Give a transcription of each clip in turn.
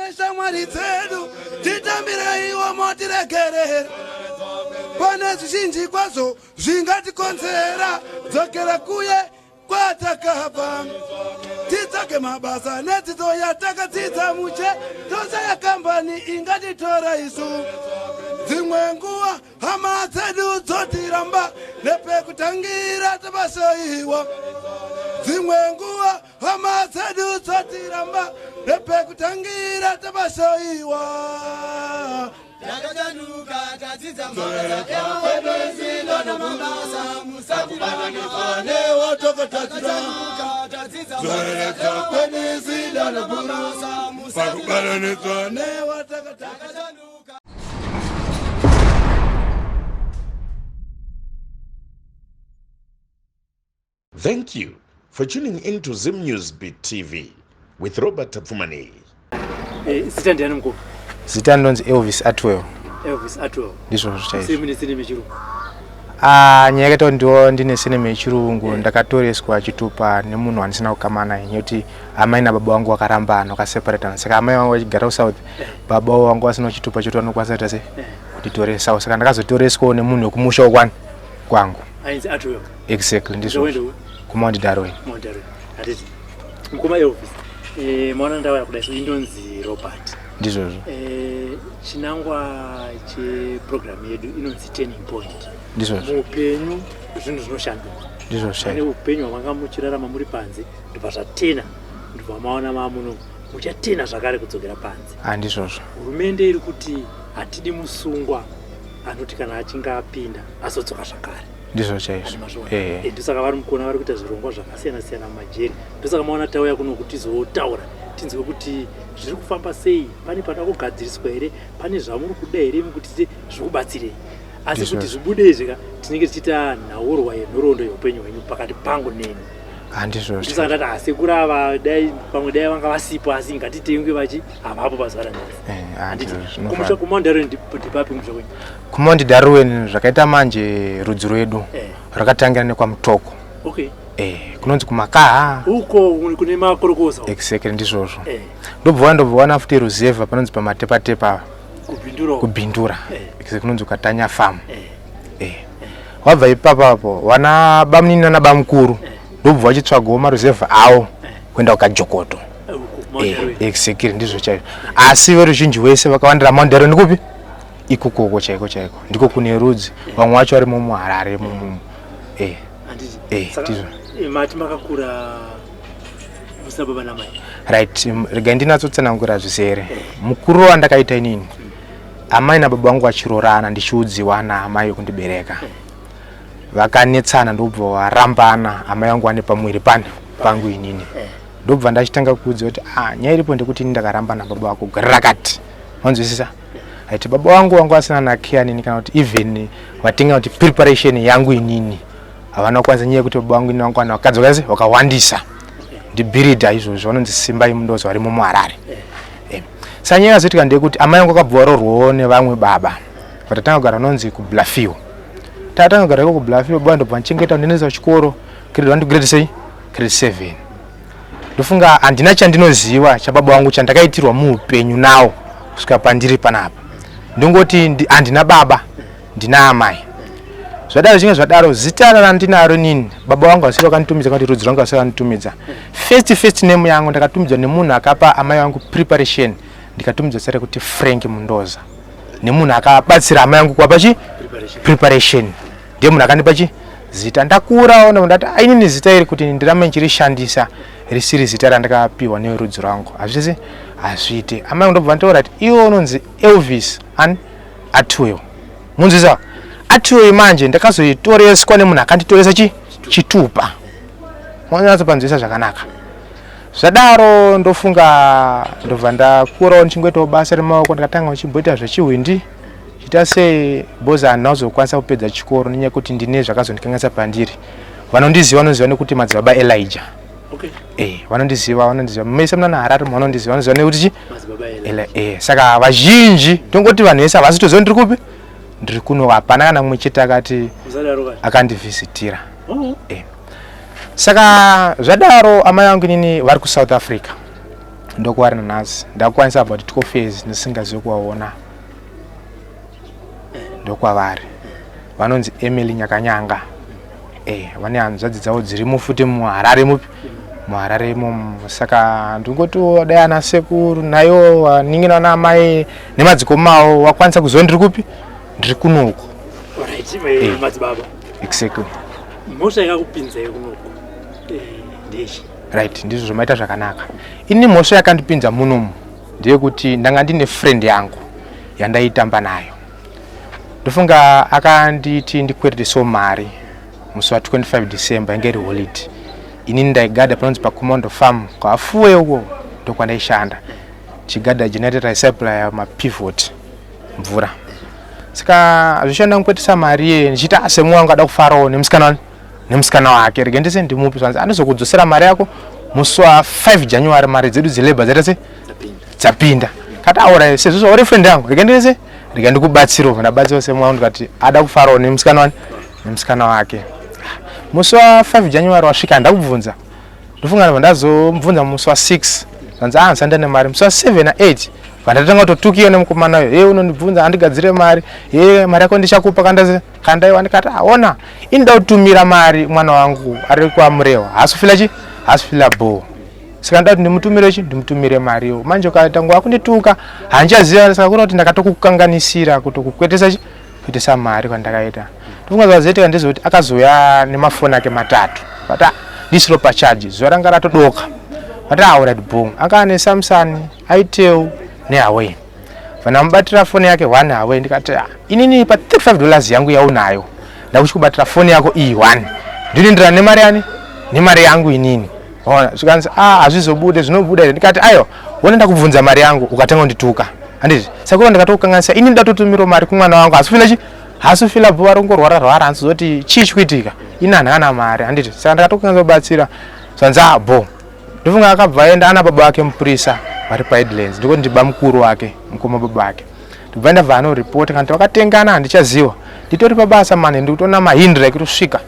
Neshamwari dzedu titambireiwo motiregerera pane zvizhinji kwazvo zvingatikonzera dzokera kuye kwatakabva titsvage mabasa nedzidzo yatakadzidza muche toshaya kambani ingatitora isu dzimwe nguva hama dzedu dzotiramba nepekutangira tabasaiwa dzimwe nguva hama dzedu dzotiramba nepekutangira tabasaiwa Takachanuka tadzidza mabasa edu namabasa musatibatanidzwa newatakatatira tadzidza zoreredza kwedu namabasa pakubatanidzwa newatakatadzira musatibatanidzwa. Thank you for tuning in to Zim News Beat TV with Robert Tafumani. Zita ndiani mukoma? Zita ndinonzi Elvis Atwell. Elvis Atwell. Ndizvozvo chaizvo. Sei mune sinema yechirungu? Ah, nyaya yakaita kuti ndiwo ndine sinema yechirungu, ndakatoreswa chitupa nemunhu wandisina kukama naye nekuti amai nababa vangu vakarambana, vakaseparatana. Saka amai vangu vachigara kuSouth, baba vangu vasina chitupa chekuti vanokwanisa kuita sei kunditoresawo. Saka ndakazotoreswawo nemunhu wekumusha wekwani kwangu. Ainzi Atwell. Exactly, ndizvozvo. Ndowendo KuMount Darwin. Mount Darwin. Hatiti. Mukoma Elvis. Maona ndauya kudai so indonzi Robert. Ndizvozvo. Chinangwa cheprogram yedu inonzi Turning Point. Ndizvozvo. Muupenyu zvinhu zvinoshanduka. Ndizvozvo Pane chaizvo. upenyu hwamanga muchirarama muri panze ndobva zvatena, ndobva maona maamuno muchatena zvakare kudzokera panze. Ah, ndizvozvo. Hurumende iri kuti hatidi musungwa anoti kana achinge apinda azodzoka zvakare. Ndizvo chaizvo. Mazviona? Eh. Ndosaka vari mukuona vari kuita zvirongwa zvakasiyana siyana mumajeri. Ndosaka maona tauya kuno kuti tizotaura tinzwe kuti zviri kufamba sei, pane pada kugadziriswa here, pane zvamuri kuda here imi kuti zvikubatsirei. Asi Ndizvo. kuti zvibude izvi ka, tinenge tichiita nhaurwa yenhoroondo yeupenyu hwenyu pakati pangu neni. Ah, ndizvozvo. Ndosaka ndati asekuru ava dai pamwe dai vanga vasipo, asi ngatitengwe vachi havapo pazuva ranhasi. Ah, Handiti? ndizvo, zvinofana. Kumusha kuMount Darwin ndipapi kumusha kwenyu? KuMount Darwin zvakaita manje rudzi rwedu rwakatangira nekwaMutoko. Okay. Kunonzi kuMakaha. Uko kune makorokoza. Exactly, ndizvozvo. Ndobva wana futi ruzevha panonzi pamatepatepa apa. Kubindura. Kubindura. Exactly, kunonzi kuKatanya Farm. Wabva ipapapo wana bamunini nana bamukuru ndobva vachitsvagawo maruzevha awo kuenda kuKajokoto. Uko Mount Darwin. Exactly, ndizvo chaizvo. Asi veruzhinji wese vakawandira Mount Darwin kupi? Ikokoko chaiko chaiko. Ndiko kune rudzi. Vamwe vacho varimo muHarare imomo. Handiti? Eh, Saka, ndizvo. Mati makakura musina baba namai. Right, regai ndinatsotsanangura zvizere. Mukuru wandakaita inini, amai nababa vangu vachirorana ndichiudziwa naamai vekundibereka. Vakanetsana ndobva varambana, amai vangu vane pamuviri pani pangu inini. Ndobva ndachitanga kuudziwa kuti nyaya iripo ndekuti ini ndakaramba nababa vako gore rakati. Wanzwisisa? Right, baba vangu vangu vasina nakeya nini kana kuti even vatenga kuti preparation yangu inini. Havana kukwanisa nyaya yekuti baba vangu ini vangu vana vakadzi vakazi vakawandisa. Ndibhiridha izvozvo vanonzi Simba Imundozo varimo muHarare. Saka nyaya yakazoitika ndeyekuti amai vangu vakabva varorwawo nevamwe baba. Vatatanga kugara vanonzi kuBlafio. Tatanga kugara ikoko kuBlafio, baba ndobva ndichengeta ndinoendesa kuchikoro grade 1 to grade sei? Grade 7. Ndofunga handina chandinoziva chababa vangu chandakaitirwa muupenyu nawo kusvika pandiri panapa. Ndongoti handina baba, ndina amai. Zvadaro zvichinge zvadaro, zita randinaro inini baba vangu vasiri vakanditumidza kana kuti rudzi rwangu vasiri vakanditumidza. First name yangu ndakatumidzwa nemunhu akapa amai vangu preparation, ndikatumidzwa zita rekuti Frank Mundoza. Nemunhu akabatsira amai vangu kuapa chi preparation. Ndiye munhu akandipa chi zita. Ndakura ona ndati inini zita iri kuti ndirambe ndichirishandisa risiri zita randakapiwa nerudzi rwangu. Hazvisi hazviite. Amai vangu ndobva nditaura kuti iwe unonzi Elvis ani Atwell. Munzwisa? Atwell manje ndakazoitoreswa nemunhu akanditoresa chi chitupa. Monyatsopanzwisa zvakanaka. Zvadaro ndofunga ndobva ndakurawo ndichingoitawo basa remaoko, ndakatanga ndichimboita zvechihwindi chiita sei because handina kuzokwanisa kupedza chikoro nenyaya yekuti ndine zvakazondikanganisa pandiri. Vanondiziva vanoziva nekuti madzibaba Elijah. Okay. Vanondiziva mese muna Harare vanondiziva, vanoziva nekuti chi Madzibaba Elijah. Saka vazhinji tongoti vanhu vese havasi kutoziva ndiri kupi, ndiri kuno, hapana kana mumwe chete akati Musadaro kani. akandivhizitira. Oh. Saka zvadaro amai vangu inini vari kuSouth Africa. Ndokuvari nanhasi ndakukwanisa about 12 years ndisingazivi kuvaona. Ndokwavari vanonzi Emily Nyakanyanga. Vane hanzvadzi dzavo dzirimo futi muHarare, mupi muHarare imomo. Saka ndingoti dai ana sekuru naiwo vanin'ina vana amai nemadzikoma avo vakwanisa kuziva ndiri kupi, ndiri kunoku. Alright, madzibaba. Exactly. Mhosva yakakupinzai kunoku ndechi? Right, ndizvo zvomaita zvakanaka. Ini mhosva yakandipinza munomu ndeyekuti ndanga ndine friend yangu yandaitamba nayo. Ndofunga akanditi ndikweretesewo mari musi wa 25 December, inge iri holiday. Inini ndaigada panonzi paCommando Farm kwaAfuwe uko, ndokwandaishanda chigadha generator raisupply mapivot mvura. Saka zvichida ndamukweretesa mari iye ndichiti asemwe wangu ada kufarawo nemusikana wake, rege ndise ndimupe. Zvanzi andizokudzosera mari yako musi wa 5 January, mari dzedu dzelabor dzaita se dzapinda. Kati aura sezvo zvauri friend yangu, rege ndise rege ndikubatsirawo. Ndabatsirawo semwe wangu, ndikati ada kufarawo nemusikana wani nemusikana wake. Musi wa 5 January wasvika, ndakubvunza, ndofunga ndabva ndazomubvunza musi wa 6, zvanzi a ndisanda nemari. Musi wa 7 na 8 vandatanga kutotukiwa nemukomana uyo, ye unondibvunza handigadzire mari, ye mari yako ndichakupa kandaiwa. Ndikati aona ini nda kutumira mari, mwana wangu ari kwaMurewa haasi kufila chi haasi kufila bho, saka nda kuti ndimutumire chi ndimutumire mariyo. Manje ukaita nguva kundituka handichaziva, saka kuna kuti ndakatokukanganisira kutokukwetesa chi kuitisa mari kwandakaita. Ndofunga zvazoitika ndezvekuti akazouya nemafoni ake matatu, but ndisiro pacharge, zuva ranga ratodoka. But alright, boom, anga ane Samsung, Itel neHuawei. Vanamubatira foni yake one Huawei, ndikati inini pa $35 yangu yaunayo ndakuchikubatira foni yako iyi one, ndinoenderana nemari yani nemari yangu inini. Ona zvikanzi hazvizobude, zvinobuda here? Ndikati aiwa, wona ndakubvunza mari yangu ukatanga kundituka, handiti? Saka ndakatokukanganisa, ini ndatotumirawo mari kumwana wangu, asi kufila chi haasi kufila bhuva rongorwara rwara, hanzizoti chii chikuitika, ini handina kana mari, handiti? Saka ndakatokukanganisa kubatsira. Zvanzi bo, ndofunga akabva aenda ana baba vake mupurisa vari paHeadlands, ndikuti ndiba mukuru wake, mukoma baba vake. Ndobva ndabva anoripota kana kuti vakatengana, handichaziva. Nditori pabasa mani, ndikutoona mahindra ekutosvika,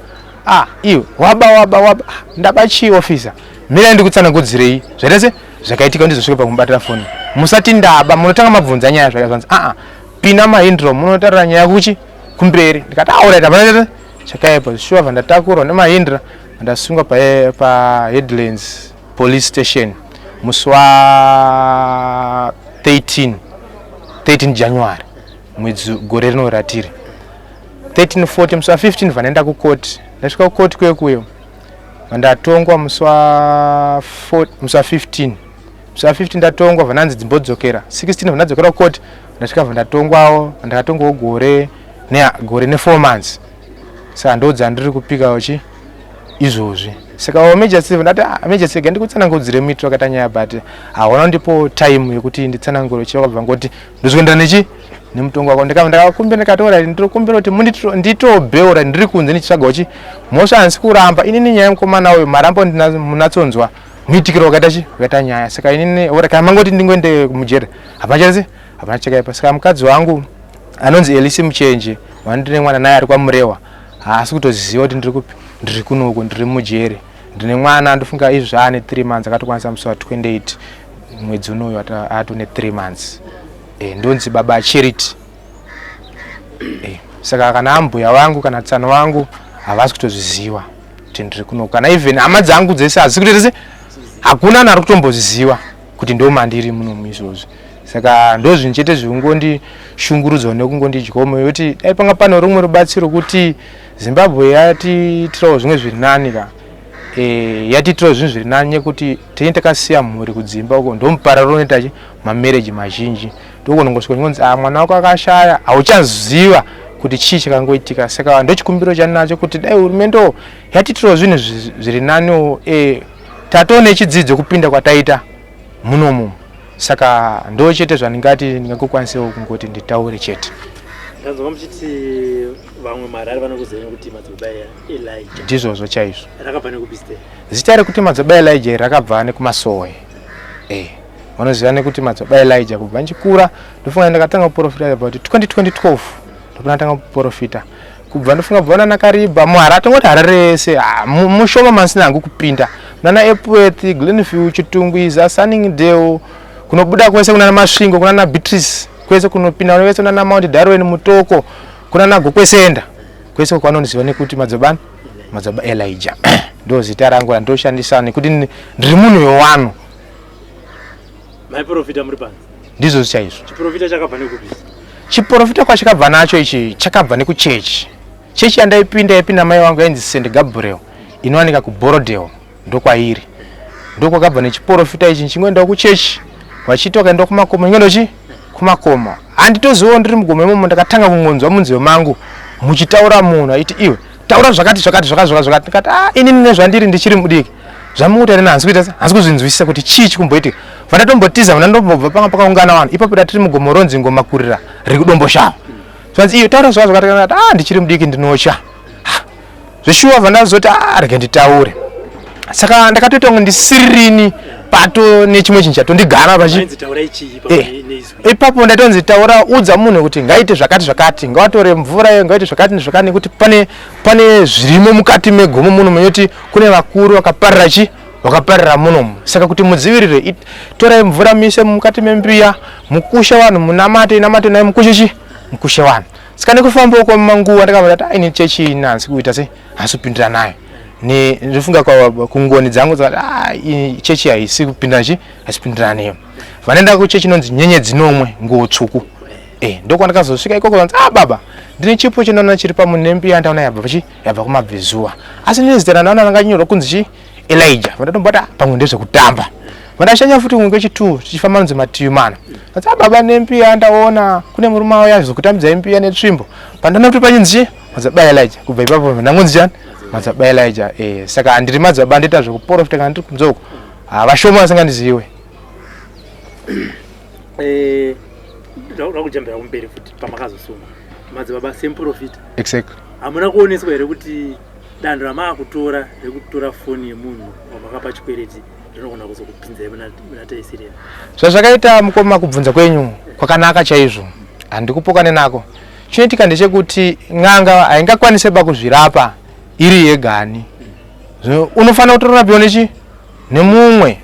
iwe waba waba waba. Ndaba chii officer? Mirai ndikutsanangudzirei zvaita se zvakaitika ndizosvika pakumubatira foni. Musati ndaba, munotanga mabvunza nyaya zvaka. Zvanzi pinda mahindro, munotarira nyaya kuchi kumberi. Ndikati alright, hapana chakaipa. Shuwa bva ndatakurwa nemahindra, ndasungwa paHeadlands police station musi wa 13 January, mwedzi gore rino ratiri, 1340. Musi wa 15 vandaenda kukoti. Ndasvika kukoti kuye kuyo, vandatongwa musi wa 15. Musi wa 15 ndatongwa, vananzi dzimbodzokera 16. Vandadzokera kukoti, ndasvika vandatongwawo, ndakatongwawo gore ne4 months. Saka ndo dzandiri kupika uchi izvozvi. Saka wamagistrate ndati magistrate ngandikutsanangudzire muitiro wakaita nyaya, but hauna ndipo time yekuti nditsanangure. Uchivakabva ngoti ndozikuendera nechi nemutongo wako. Ndakakumbira, ndikati alright, ndinokumbira kuti nditobheura, ndiri kunze ndichitsvaga uchi mhosva, handisi kuramba inini nyaya yemukomana uyu, marambo munatsonzwa muitikiro wakaita chi wakaita nyaya. Saka inini ora kana mangoti ndingoende kumujere, hapana chese, hapana chakaipa. Saka mukadzi wangu anonzi Elisi Muchenje, wandine mwana naye ari kwaMurewa, haasi kutoziva kuti ndiri kupi, ndiri kunoku, ndiri mujere, ndine mwana. Ndofunga izvi zvaane 3 months, akatokwanisa musi wa 28 mwedzi unoyu atone 3 months. Ndonzi baba Charity. Saka kana ambuya vangu kana tsano vangu havasi kutozviziva kuti ndiri kunoku, kana even hama dzangu dzese hadzisi kutoita se hakuna anhu ari kutombozviziva kuti ndo mandiri munomu izvozvi. Saka ndo zvinhu chete zvikungondishungurudzwa nekungondidya moyo, kuti dai panga pane rumwe rubatsiro kuti Zimbabwe yatiitirawo zvimwe zviri nani ka, yatiitirawo zvinhu zviri nani, nekuti tinenge takasiya mhuri kudzimba uko. Ndo muparariro unoita chi mamarriage mazhinji, ndokunongosvika chingonzi mwana wako akashaya, hauchaziva kuti chii chakangoitika. Saka ndochikumbiro chandinacho kuti dai hurumendewo yatiitirawo zvinhu zviri naniwo. Tatoo nechidzidzo kupinda kwataita munomu. Saka ndo chete zvandingati ndingakukwanisewo kungoti nditaure chete. Ndanzwa muchiti vamwe marari vanokuzivai nekuti madzibaba Elijah. Ndizvozvo chaizvo. Rakabva nekubiste? Zita rekuti madzibaba Elijah rakabva nekumasowe. Vanoziva nekuti madzibaba Elijah kubva ndichikura. Ndofunga ndakatanga kuprofita about 2012, ndopandakatanga kuprofita. Kubva ndofunga kubva nana Kariba muHarare, tongoti Harare yese mushoma masina hangu kupinda. Nana Epworth, Glenview, Chitungwiza, Sunningdale, kunobuda kwese kunana Masvingo, kunana Beatrice, kwese kunopinda kwese kunana Mount Darwin, Mutoko, kunana Gokwesenda. Kwese kwanonziva nekuti madzibaba madzibaba Elijah. Ndo zita rangu randoshandisa nekuti ndiri munhu wewano. Maiprofita muri panze. Ndizvo chaizvo. Chiprofita chakabva nekupi? Chiprofita kwachakabva nacho ichi chakabva nekuchechi. Chechi yandaipinda yaipinda mai vangu yainzi St Gabriel inowanika kuBorodale ndokwairi. Ndokwakabva nechiprofita ichi ndichingoendawo kuchechi vachiti wakaenda kumakomo ndingoenda chi kumakomo. Handitozivawo ndiri mugomo imomo ndakatanga kungonzwa munzeve mangu muchitaura munhu aiti iwe taura zvakati zvakati zvakati zvakati zvakati ndikati ah inini nezvandiri ndichiri mudiki zvamukuti arina hanzi kuita hanzi kuzvinzwisisa kuti chii chikumboitika vandatombotiza vandandombobva panga pakaungana vanhu ipapo tatiri mugomo ronzi ngoma kurira riri kudomboshava zvanzi iyo taura zvakati zvakati ah ndichiri mudiki ndinotya zveshuwa vandazoti ah rege nditaure saka ndakatoita kunge ndisirini pato nechimwe chinhu chatondigara pachi eh, ipapo ndaitonzi taura udza munhu kuti ngaite zvakati zvakati ngavatore mvura iyo ngaite zvakati nezvakati nekuti pane pane zvirimo mukati megomo muno munoti kune vakuru vakaparira chi vakaparira munomu saka kuti mudzivirire torai mvura muise mukati membiya mukushe vanhu munamate namate naye mukushe chi mukushe vanhu saka nekufamba uko manguva ndakabva ndati aini chechi ini hansi kuita sei hansi kupindira nayo ndofunga kungoni dzangu dzakati ah, chechi haisi kupindira chi haisi kupindira neyo vanoenda kuchechi inonzi nyenyedzi nomwe nguo tsvuku eh ndokwandakazosvika ikoko vanzi ah baba ndine chipo chinona chiri pamunembi yandaona yabva pachi yabva kumabvezuva asi ndine zita randaona ranga chinyorwa kunzi chi Elijah vandatomboti ah, pamwe ndezvekutamba vandashanya futi kumwe kwechitu tichifamba nonzi mativi mana vanzi ah baba nembiya ndaona kune murume auya azokutambidza imbiya netsvimbo pandaona kuti pachinzi chi madzibaba Elijah kubva ipapo ndangonzi chani madzibaba Elijah eh saka handiri madzibaba ndoita zvekuprofita kana ndiri kunze uko havashoma vasingandiziwe eh, ndoda kujambira kumberi futi pamakazosungwa madzibaba semuprofita exactly hamuna kuoneswa here kuti danho ramaakutora rekutora foni yemunhu wamakapa chikwereti rinogona kuzokupinzai muna taisireva Zvazvakaita mukoma kubvunza kwenyu kwakanaka chaizvo handikupokane nako chinoitika ndechekuti n'anga haingakwanise ba kuzvirapa iri yegani unofanira kutorapiwa nechi nemumwe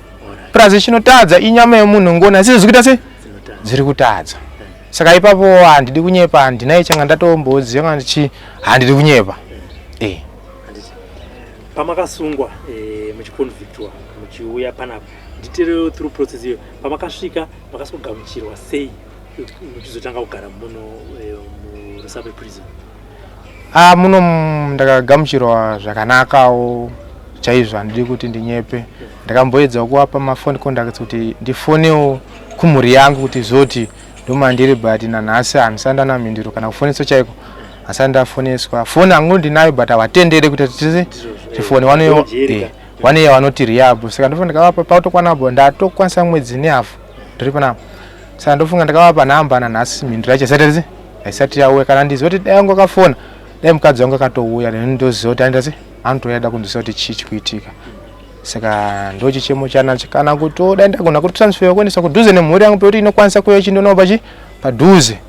plus chinotadza inyama yemunhu ngoni asi zvikuita sei dziri kutadza saka ipapo handidi kunyepa handina ichanga ndatomboziva kana chi handidi kunyepa eh pamakasungwa eh, muchiconvictwa muchiuya panapa nditerewo through process iyo pamakasvika makasikugamuchirwa sei muchizotanga kugara muno eh, murusape prison Ah, muno ndakagamuchirwa zvakanakawo chaizvo handidi kuti ndinyepe ndakamboedza kuvapa mafoni contacts kuti ndifonewo kumhuri yangu kuti zoti ndomandiri but nanhasi handisati ndana mhinduro kana kufoneswa chaiko handisati ndafoneswa foni hangu ndinayo but havatendere kuti tise tifone wane yavanoti rehab saka ndofunga ndakavapa pautokwana bo ndatokwanisa mwedzi nehafu ndiri panapa saka ndofunga ndakavapa nhamba nanhasi mhinduro yacho isati haisati yauya kana ndiziva kuti dai wangu akafona dai mukadzi wangu akatouya neni ndoziva kuti anoita se anotouya da kunzwisa kuti chii chikuitika saka ndochichemo chanacho kana kuti dai ndagona kutransfer kuendesa kudhuze nemhuri yangu pekuti inokwanisa kuuya ichindonawo pachi padhuze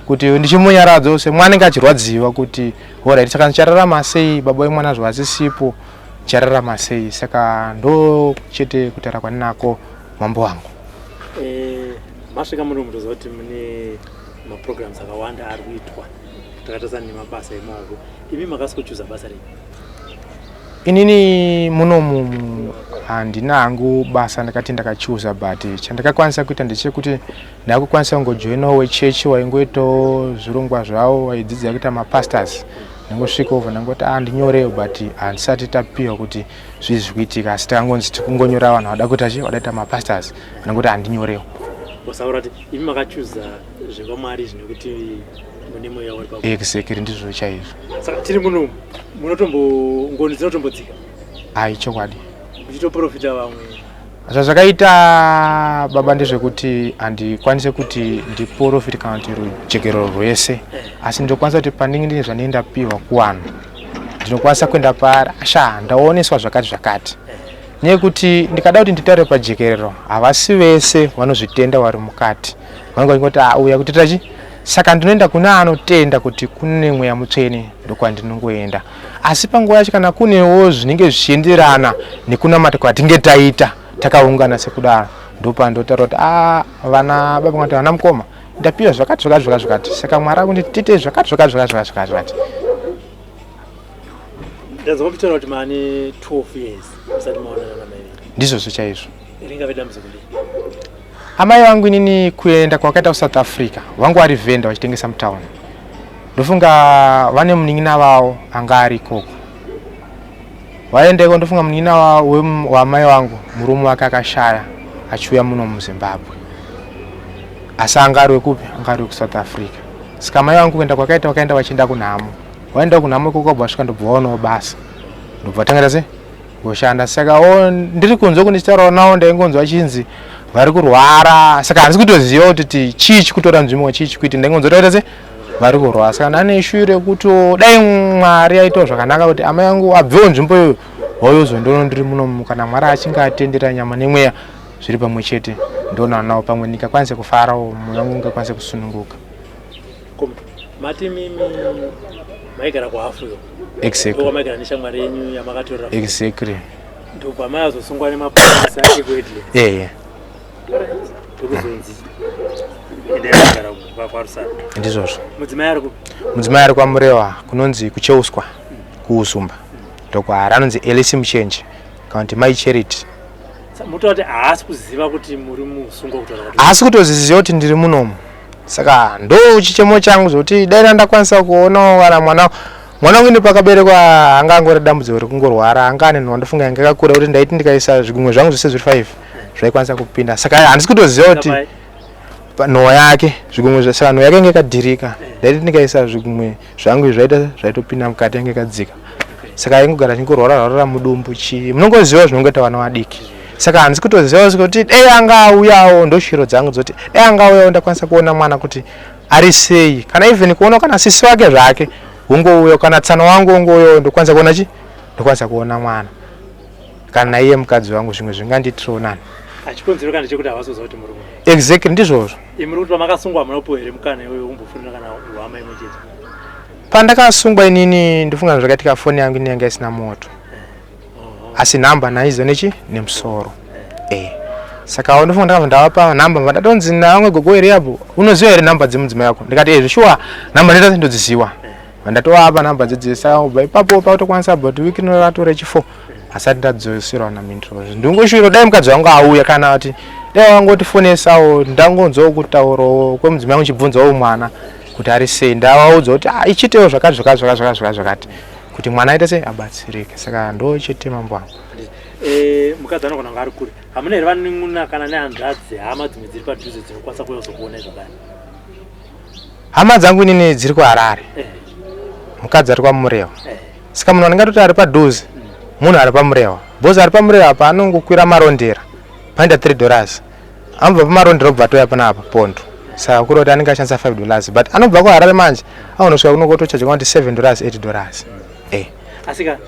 kuti ndichimunyaradzawo semwana anenge achirwadziwa kuti horait saka ndichararama sei baba vemwana zvavasisipo ndichararama sei saka ndo chete kutaura kwandinako mambo wangu eh, masvika muno mutoziva kuti mune maprograms akawanda ari kuitwa takatasana nemabasa emaoko imi makasikochuza basa rei inini munomu handina hangu basa ndakati ndakachuza but chandakakwanisa kuita ndechekuti ndakukwanisa kungojoinawo wechechi waingoitawo zvirongwa zvavo waidzidzira kuita mapastors ndangosvika over ndangoti ah ndinyorewo but handisati tapiwa kuti zvii zviri kuitika asi takangonzi tikungonyora vanhu vada kuita chi vada kuita mapastors ndangoti handinyorewo usaura kuti imi makachuza zvevamwari zvine kuti mune mweya uri pa exactly ndizvo chaizvo saka tiri muno munotombo ngoni dzinotombodzika hai chokwadi muchitoprofita vamwe Zvazvakaita baba ndezvekuti handikwanise kuti ndiporofite kana kuti rujekero rwese asi ndinokwanisa kuti pandinge ndine zvandinge ndapiwa kuvanhu ndinokwanisa kuenda paari asha ndaoneswa zvakati zvakati nekuti ndikada kuti nditaure pajekerero havasi vese vanozvitenda vari mukati vanenge vachingoti ah, uya kutita chi Saka ndinoenda kune anotenda kuti kune mweya mutsvene, ndokwandinongoenda. Asi panguva yacho kana kunewo zvinenge zvichienderana nekunamata kwatinge taita takaungana sekudaro, ndopandotaura kuti a ah, vana baba ngati vana mukoma, ndapiwa zvakati zvakati zvakati zvakati, saka Mwari akundi tiite zvakati zvakati zvakati zvakati zvakati zvakati. Ndanzwa kutaura kuti maane 12 years musati maonana namai venyu. Ndizvozvo chaizvo. Ringave dambudziko rei? Amai vangu inini kuenda kwakaita kuSouth Africa, vangu vari vhenda vachitengesa mutown. Ndofunga vane munin'ina vavo anga ari ikoko. Vaendeko ndofunga munin'ina wamai vangu murume wake akashaya achiuya muno muZimbabwe. Asi anga ari wekupi? Anga ari wekuSouth Africa. Saka amai vangu kuenda kwakaita vakaenda vachienda kunhamo. Vaenda kunhamo ikoko vabva vasvika ndobva vaonawo basa. Ndobva vatanga sei? Kushanda. Saka o ndiri kunzwa kundichitaurawo nawo ndaingonzwa vachinzi vari kurwara. Saka handisi kutoziva kuti ti chii chikutora nzvimbo chii chikuita. Ndaingonzwa kuti vaita sei? Vari kurwara. Saka ndane shuwiro yekuti dai Mwari aitawo zvakanaka kuti amai vangu abvewo nzvimbo iyoyo vauye kuzondiona ndiri muno, kana Mwari achinge atendera nyama nemweya zviri pamwe chete ndionana navo pamwe ndingakwanise kufarawo, mwoyo wangu ungakwanise kusununguka. Mati mimi maigara kuhafuyo? Exactly. Maigara neshamwari yenyu yamakatorera? Exactly. Ndobva mayazosungwa nemapurisa ekuHeadlands? Ehe. Ndokuzonzi endai kugara kwaRusape. Ndizvozvo. Mudzimai ari kupi? Mudzimai ari kwaMurewa, kunonzi kuCheuswa, kuUzumba, ndokwaari. Anonzi Elisi Muchenje kana kuti Mai Charity. Mutoda kuti haasi kuziva kuti muri musungwa kutaura kuti haasi kutoziziva kuti ndiri munomu. Saka ndo chichemo changu zvokuti dai ndakwanisa kuonawo kana mwana wangu ine pakaberekwa anga angori dambudziko rekungorwara, anga ane nhwa, ndofunga yanga yakakura kuti ndaiti ndikaisa zvigumwe zvangu zvese zviri 5 zvaikwanisa kupinda. Saka handisi kutoziva kuti nhwa yake zvigumwe, saka nhwa yake yange yakadhirika, ndaiti ndikaisa zvigumwe zvangu zvaita zvaitopinda mukati, yange yakadzika. Saka aingogara achingorwara rwarara mudumbu chii, munongoziva zvinongoita vana vadiki. Saka handisi kutoziva kuti dai anga auyawo, ndoshiro dzangu dzoti dai anga auyawo ndakwanisa kuona mwana kuti ari sei, kana even kuona kana sisi wake zvake ungouya, kana tsano wangu ungouyawo, ndokwanisa kuona chi ndokwanisa kuona mwana, kana iye mukadzi wangu, zvimwe zvingandiitirawo nani. Achikonzero kana chekuti havasi kuziva kuti muri kuno? Exactly, ndizvozvo. Imi muri kuti pamakasungwa hamuna kupiwa here mukana iwoyo kumbofonera kana hama imwe chete? Pandakasungwa inini ndofunga zvakaitika, foni yangu ini yanga isina moto, asi nhamba naidzo nechi nemusoro. Saka ndofunga ndakabva ndavapa nhamba, bva ndatonzi navamwe gogo here apo, unoziva here nhamba dzemudzimai wako? Ndikati zveshuwa nhamba ndoita ndodziziwa. Vandatovapa nhamba dzedzi. Saka kubva ipapo pakutokwanisa about wiki rino ratora chi4 asati ndadzoserwa namhinduro. Ndingoshuvira dai mukadzi wangu auya, kana kuti dai wangotifonesawo, ndangonzwawo kutaurawo kwemudzimai wangu, chibvunzawo mwana kuti ari sei, ndavaudza kuti ah, ichitewo zvakati zvakati zvakati zvakati zvakati zvakati kuti mwana aite sei abatsirike. Saka ndo chete mambo wangu. Mukadzi anogona kunge ari kure. Hamuna here vanin'una kana nehanzvadzi, hama dzimwe dziri padhuze dzinokwanisa kuuya kuzokuonai zvakare? Hama dzangu inini dziri kuHarare, mukadzi ari kwaMurewa. Saka munhu andingatoti ari padhuze munhu ari paMurewa, because ari paMurewa apa anongokwira Marondera panoita $3, anobva paMarondera obva atouya panapa Pondo. Saka kuri kuti anenge ashandisa $5, but anobva kuHarare manje anonosvika kunokotochaja kuti $7, $8. Asika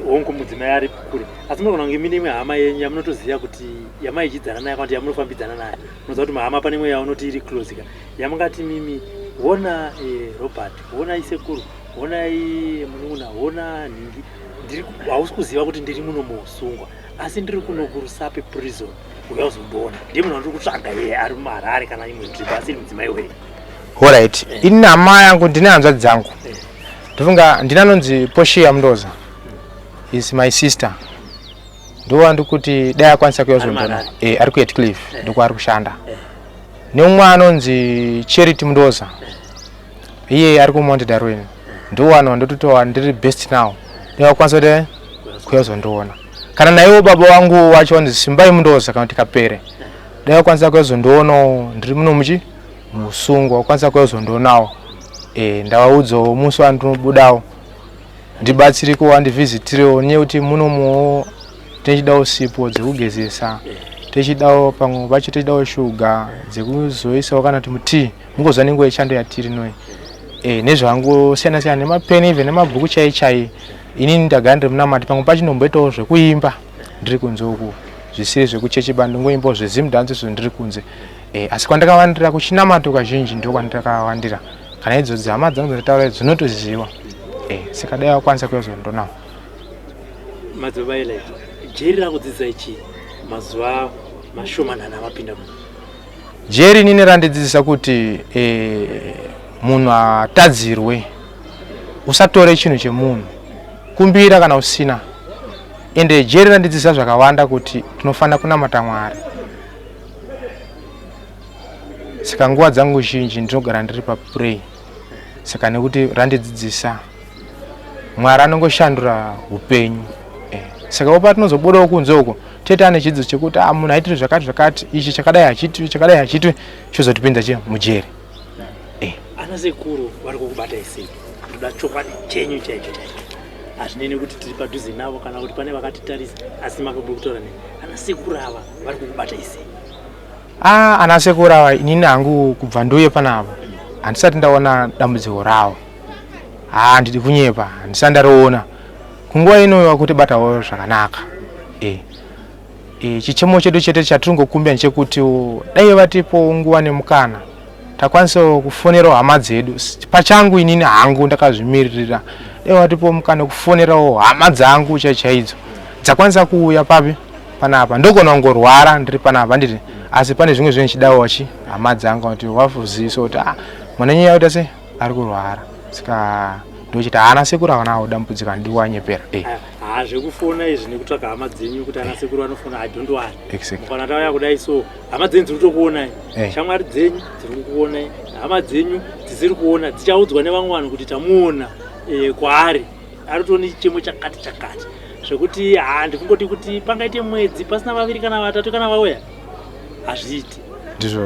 hongu mudzimai ari kure, asi munogona kunge mine imwe hama yenyu yamunotoziva kuti yamaichidzana nayo kana kuti yamunofambidzana nayo. Munoziva kuti mahama pane imwe yaunoti iri close ka, yamungati mimi hona Robert, hona isekuru, hona munun'una, hona nhingi, hausi kuziva kuti ndiri muno muusungwa, asi ndiri kuno kuRusape prison, uya uzondiona, ndiye munhu wandiri kutsvaga iye ari muHarare kana imwe nzvimbo asiri mudzimai wenyu. Alright, ini hama yangu ndine hanzvadzi dzangu, ndofunga ndine anonzi Poshia Mundoza, is my sister, ndowandi kuti dai akwanisa kuuya kuzondiona. Ari kuHatcliffe, ndokwaari kushanda. Neumwe anonzi Charity Mundoza, iye ari kuMount Darwin, ndowanhu wandototowa ndiri best now, ndingakwanisa kuti kuuya kuzondiona. Kana naiwo baba wangu wacho wanzi Simbai Mundoza kana kuti Kapere, dai akwanisa kuuya kuzondionawo ndiri muno muchi musungwa, wakwanisa kuuya kuzondionawo. Ndavaudzawo musi wandinobudawo ndibatsiriko, wandivhizitirewo, nekuti munomuwo tichidawo sipo dzekugezesa, tichidawo pamwe pacho tichidawo shuga dzekuzoisawo kana kuti mutii, mungoziva nenguva yechando yatiri noi, nezvangosiyana siyana, nemapeni, even nemabhuku chai chai. Inini ndagara ndiri munamati, pamwe pacho ndomboitawo zvekuimba ndiri kunze uku, zvisiri zvekuchechi ba, ndingoimbawo zveZim dance izvo ndiri kunze. E, asi kwandakawandira kuchinamato kazhinji ndo kwandakawandira kana idzodzi hama dzangu dzinotaura dzinotoziva e, saka dai vakwanisa kuyozondonawo. Madzibaba Elijah, jeri rakudzidzisai chii mazuva mashomanana amapinda muno? Jeri inini randidzidzisa kuti e, munhu atadzirwe, usatore chinhu chemunhu, kumbira kana usina. Ende jeri randidzidzisa zvakawanda kuti tinofanira kunamata Mwari. Saka nguva dzangu zhinji ndinogara ndiri papray, saka nekuti randidzidzisa Mwari anongoshandura upenyu eh. Saka opa tinozobudawo kunze uko tete ane chidzidzo chekuti ah, munhu aitiri zvakati zvakati, ichi chakadai hachiitwi, chakadai hachiitwi, chozotipinza chi mujeri eh. Ana sekuru vari kukubatai sei? Ndoda chokwadi chenyu chaicho chaicho, hazvinei nekuti tiri padhuze navo kana kuti pane vakatitarisa, asi makaburi kutaura nei, ana sekuru ava vari kukubatai sei? Ah, ana sekuru ava inini hangu kubva ndiuye panavo handisati ndaona dambudziko ravo. Haa, handidi kunyepa, handisati ndariona. Kunguva ino vakutibatawo zvakanaka e. E, chichemo chedu chete chatiringokumbira ndechekuti dai vatipo nguva nemukana takwanisawo kufonerawo hama dzedu. Pachangu inini hangu ndakazvimiririra, dai vatipo mukana wekufonerawo hama dzangu chaichaidzo dzakwanisa kuuya papi panapa. Ndogona kungorwara ndiri panapa handiti, asi pane zvimwe zvinhu chidawo chi hama dzangu kuti wafuziso kuti ah, mwana nyaya yakuita sei ari kurwara, saka ndochiti haana sekuru havanawo dambudziko, handidi kuwanyepera eh. Haa, zvekufona izvi nekutsvaga hama dzenyu kuti ana sekuru vanofona, I don't worry. Mukana tauya kudai so hama dzenyu dziri kutokuonai, shamwari dzenyu dziri kukuonai, hama dzenyu dzisiri kuona dzichaudzwa nevamwe vanhu kuti tamuona kwaari ari kutoona chichemo chakati chakati, zvekuti haa ndikungoti kuti pangaite mwedzi pasina vaviri kana vatatu kana vauya, hazviiti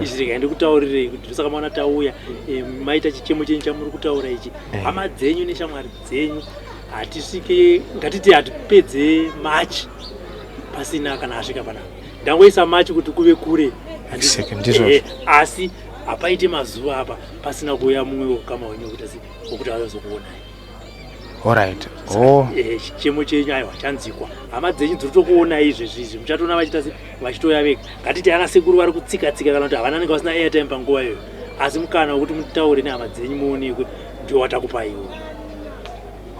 izvi. Regai ndikutaurirei kuti ndosaka maona tauya, maita chichemo chenyu chamuri kutaura ichi, hama dzenyu neshamwari dzenyu, hatisvike, ngatiti hatipedze March pasina kana asvika panapa. Ndangoisa March kuti kuve kure, asi hapaite mazuva apa pasina kuuya mumwe wekukama wenyu wekuti asi wekuti auyazokuonai. Alright. Oh. Chichemo chenyu aiwa chanzikwa, hama dzenyu dziri kutokuonai izvezvi izvi, muchatoona vachiita se vachitouya vega. Ngatiti ana sekuru vari kutsika tsika kana kuti havana, vanenge vasina airtime panguva iyoyo, asi mukana wekuti mutaure nehama dzenyu muonekwe ndio watakupaiwo.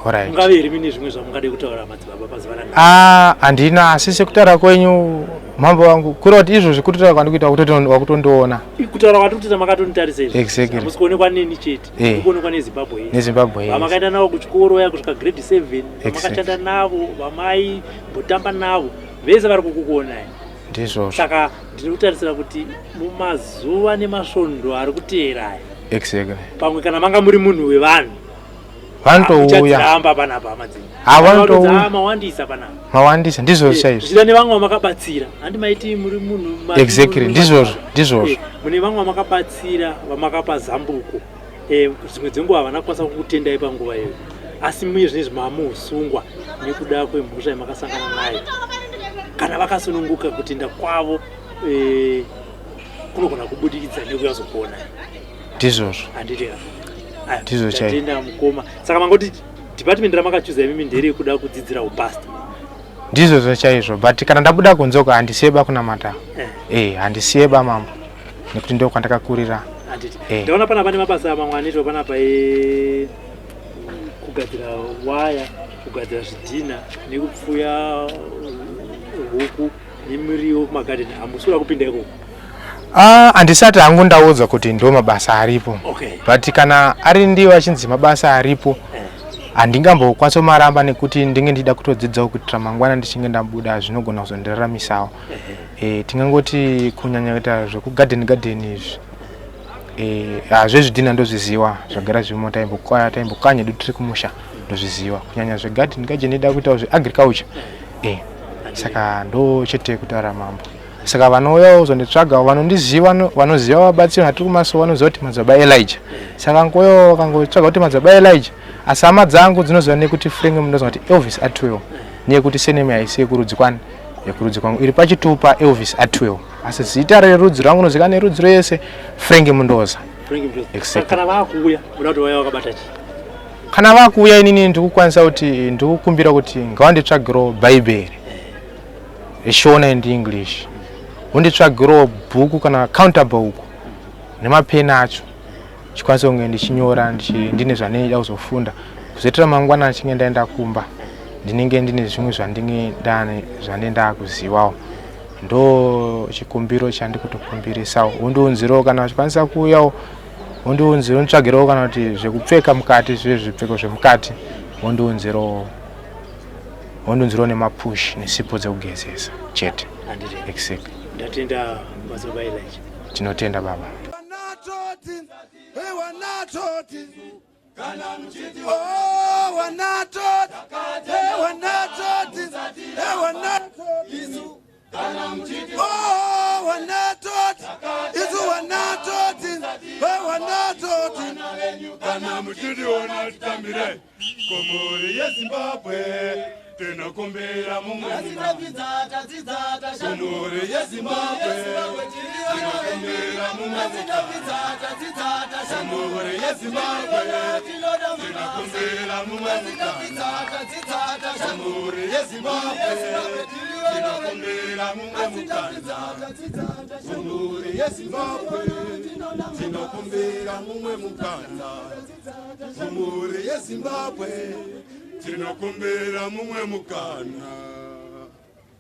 Alright. Mungave here mine zvimwe zvamungade kutaura madzibaba pazuva ranhasi? Ah, handina, asi sekutaura kwenyu mambo wangu kureva kuti izvozvi kutaura kwandikuita wakutondiona. Kutaura kwatiri kutoita makatonditarisa izvi. Exactly. Hamusi kuonekwa neni chete, muri kuonekwa neZimbabwe yese. NeZimbabwe yese. Vamakaenda navo kuchikoro ya kusvika grade 7, vamakashanda navo, vamaimbotamba navo, vese vari kukukuonai. Ndizvozvo. Saka ndiri kutarisira kuti mumazuva nemasvondo ari kuteera aya, pamwe kana manga muri munhu wevanhu, Vanotouya. Muchadziramba panapa hama dzenyu. Ah, vanotouya. Ah, mawandisa panapa. Mawandisa, ndizvozvo chaizvo. Zvichida nevamwe vamakabatsira, handi maiti muri munhu Exactly, ndizvozvo, ndizvozvo. Mune vamwe vamakabatsira, vamakapa zambuko, dzimwe dzenguva havana kukwanisa kukutendai panguva iyoyo, asi muye zvinezvi mamuusungwa nekuda kwemhosva yamakasangana nayo. Kana vakasununguka, kutenda kwavo kunogona kubudikidza nekuyazokuonai. Ndizvozvo. Handiti? Ndizvo chaizvo. Tatenda mukoma. Saka mangoti department ramakachuza imimi nderekuda kudzidzira upastor? Ndizvozvo chaizvo, but kana ndabuda kunze uko handisiye ba kunamata. Eh, handisiye ba mambo, nekuti ndo kwandakakurira. Handiti? Ndaona panapa pane mabasa mamwe anoitwa panapa kugadzira waya, kugadzira zvidhina nekupfuya huku nemiriwo kumagadheni. Hamusi kuda kupinda ikoko? Ah, handisati hangu ndaudzwa kuti ndo mabasa aripo. But kana ari ndiwo achinzi mabasa aripo, handingambokwanisa kumaramba nekuti ndinge ndichida kutodzidzawo kuitira mangwana ndichinge ndabuda zvinogona kuzondiraramisawo. Tingangoti kunyanya kuita zvekugadheni gadheni izvi, zvezvidhina ndozviziva, zvagara zvirimo, taimbokanya hedu tiri kumusha, ndozviziva. Kunyanya zvegadheni gadheni, ida kuitawo zveagriculture. Saka ndo chete kutaura mambo. Saka vanouya kuzonditsvaga vanondiziva, vanoziva vabatsiri vatiri kumasowe vanoziva kuti madzibaba Elijah. Saka ngoyo vakangotsvaga kuti madzibaba Elijah, asi hama dzangu dzinoziva nekuti Frank munoziva kuti Elvis Atwell, neyekuti seneme haisi yekurudzi kwani, yekurudzi kwangu iri pachitupa Elvis Atwell, asi zita rerudzi rwangu unoziva nerudzi rwese Frank Mundoza. Frank Mundoza. Exactly. Kana vakuuya uda kuti vauya vakabata chii? Kana vakuuya inini ndikukwanisa kuti ndikukumbira kuti ngavanditsvagirewo bhaibheri reshona and English. Wonditsvagirawo bhuku kana counter book nemapeni acho, chikwanisa kunge ndichinyora, ndine zvandinoda kuzofunda, kuzoitira mangwana ndichinge ndaenda kumba ndinenge ndine zvimwe zvandinge ndane zvandinge ndakuzivawo. Ndo chikumbiro chandikutokumbirisawo. Wondiunzirawo kana uchikwanisa kuuyawo, wondiunzira, wonditsvagirawo kana kuti zvekupfeka mukati, zve zvipfeko zvemukati, wondiunzirawo, wondiunzirawo nemapush nesipo dzekugezesa chete. Handiti? Exactly. Ndatenda, madzibaba Elijah. Tinotenda, baba. Wanatoti, hey, wanatoti. Oh, wanatoti, hey, wanatoti, hey, wanatoti. Oh, wanatoti, isu wanatoti, hey, wanatoti. Kana muchitiona titambire kumhuri yeZimbabwe, tinokumbira mumwe kumhuri yeZimbabwe, tinokumbira mumwe kumhuri yeZimbabwe, tinokumbira mumwe kumhuri yeZimbabwe, tinokumbira mumwe mukana kumhuri yeZimbabwe, tinokumbira mumwe mukana kumhuri yeZimbabwe, tinokumbira mumwe mukana.